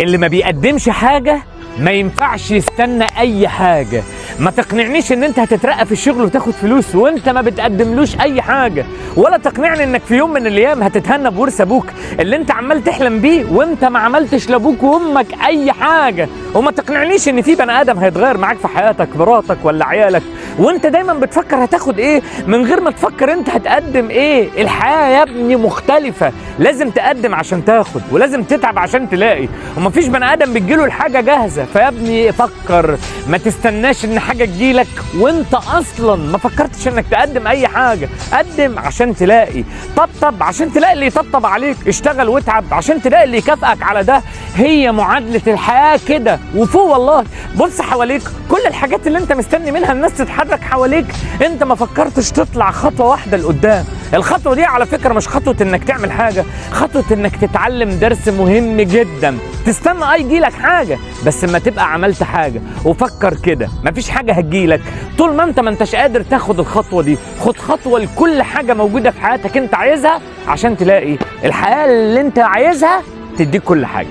اللي ما بيقدمش حاجة ما ينفعش يستنى اي حاجة. ما تقنعنيش ان انت هتترقى في الشغل وتاخد فلوس وانت ما بتقدملوش اي حاجة، ولا تقنعني انك في يوم من الايام هتتهنى بورث ابوك اللي انت عمال تحلم بيه وانت ما عملتش لابوك وامك اي حاجة. وما تقنعنيش ان في بني ادم هيتغير معاك في حياتك، مراتك ولا عيالك، وانت دايما بتفكر هتاخد ايه من غير ما تفكر انت هتقدم ايه. الحياة يا ابني مختلفة، لازم تقدم عشان تاخد، ولازم تتعب عشان تلاقي، ومفيش بني ادم بتجيله الحاجة جاهزة. فيا ابني فكر، ما تستناش ان حاجة تجيلك وانت اصلا ما فكرتش انك تقدم اي حاجة. قدم عشان تلاقي، طبطب عشان تلاقي اللي يطبطب عليك، اشتغل واتعب عشان تلاقي اللي يكافئك على ده. هي معادلة الحياة كده. وفوق والله بص حواليك، كل الحاجات اللي انت مستني منها الناس تتحرك حواليك، انت ما فكرتش تطلع خطوة واحدة لقدام. الخطوة دي على فكرة مش خطوة انك تعمل حاجة، خطوة انك تتعلم درس مهم جدا. تستنى يجيلك حاجة، بس ما تبقى عملت حاجة. وفكر كده، مفيش حاجة هتجيلك طول ما انت ما انتش قادر تاخد الخطوة دي. خد خطوة لكل حاجة موجودة في حياتك انت عايزها، عشان تلاقي الحياة اللي انت عايزها تديك كل حاجة.